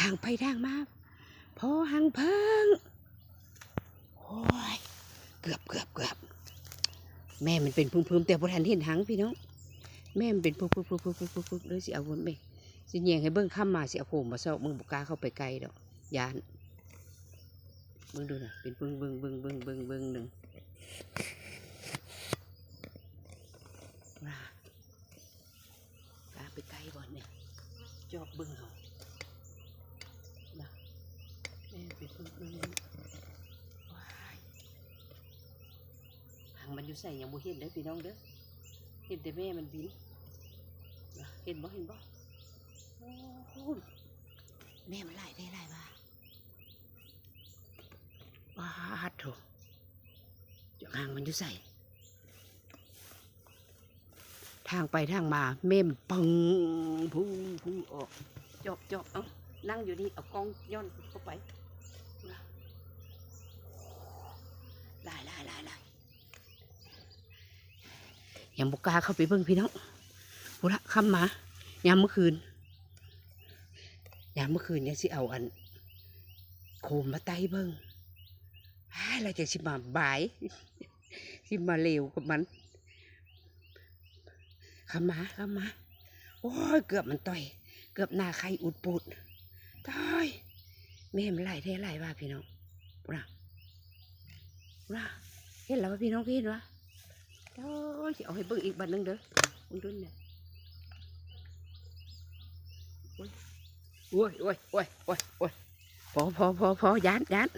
ທາງໄປທາງມາ ພໍຮັງເຜິ້ງ. ໂອ້ຍ ເກືອບ ເກືອບ ເກືອບ ແມ່ມັນເປັນພຶ້ມໆ ແຕ່ບໍ່ທັນເຫັນຮັງພີ່ນ້ອງ. ແມ່ມັນເປັນປຶກໆໆໆ ເດີ ຊິເອົາເບິ່ງ ຊິແຍງໃຫ້ເບິ່ງ. ຄ່ຳມາຊິເອົາໂຄມມາຊອກເບິ່ງ ບໍ່ກ້າເຂົ້າໄປໃກ້ດອກ ຢ້ານ. ເບິ່ງດູນະ ເປັນປຶ້ງໆໆໆ ເບິ່ງໜຶ່ງ ວ້າ ກ້າໄປໃກ້ບໍ່ນີ້ ຈອບເບິ່ງເອົານະ. ແມ່ເປັນປຶ້ງໆ ວ້າຍ ຫາງມັນຢູ່ໃສ ຍັງບໍ່ເຫັນເດີພີ່ນ້ອງເດີ ເຫັນແຕ່ແມ່ມັນບິນນະ. ເຫັນບໍ່ ເຫັນບໍ່? ໂອ້ ແມ່ມັນຫຼາຍແທ້ຫຼາຍວ່າ. ປາດໂທ້ ຈັກຫາງມັນຢູ່ໃສ? ທາງໄປທາງມາ ແມ່ນປຶ້ງ ພຸ້ງ ພຸ້ງອອກ ຈອບ ຈອບ ເອົາ ນັ່ງຢູ່ນີ້ ເອົາກ້ອງຍ້ອນເຂົ້າໄປ. ຫຼາຍ ຫຼາຍ ຫຼາຍ ຫຼາຍ ຍັງບໍ່ກ້າເຂົ້າໄປເບິ່ງພີ່ນ້ອງ. ພຸ້ນລະ ຄ່ຳມາ ຍາມມື້ຄືນ ຍາມມື້ຄືນຍັງຊິເອົາອັນ ໂຄມມາໄຕ້ເບິ່ງ ອ້າຍ ແລ້ວຈັ່ງຊິມາບາຍ ຊິມາເຫຼວກັບມັນ. ຄ່ຳມາ ຄ່ຳມາ ໂອ້ຍ ເກືອບມັນຕ່ອຍ ເກືອບໜ້າໄຂ່ອຸດປູດ. ຕາຍ ແມ່ມັນຫຼາຍແທ້ຫຼາຍວ່າພີ່ນ້ອງ. ພຸ້ນນະ ພຸ້ນນະ ເຫັນແລ້ວວ່າພີ່ນ້ອງ ເຫັນວ່າ? ໂອ້ຍ ຊິເອົາໃຫ້ເບິ່ງອີກບາດໜຶ່ງເດີ ເບິ່ງດຸນນີ້. ໂອ້ຍ ໂອ້ຍ ໂອ້ຍ ໂອ້ຍ ໂອ້ຍ ພໍ ພໍ ພໍ ພໍ ຢ້ານ ຢ້ານ.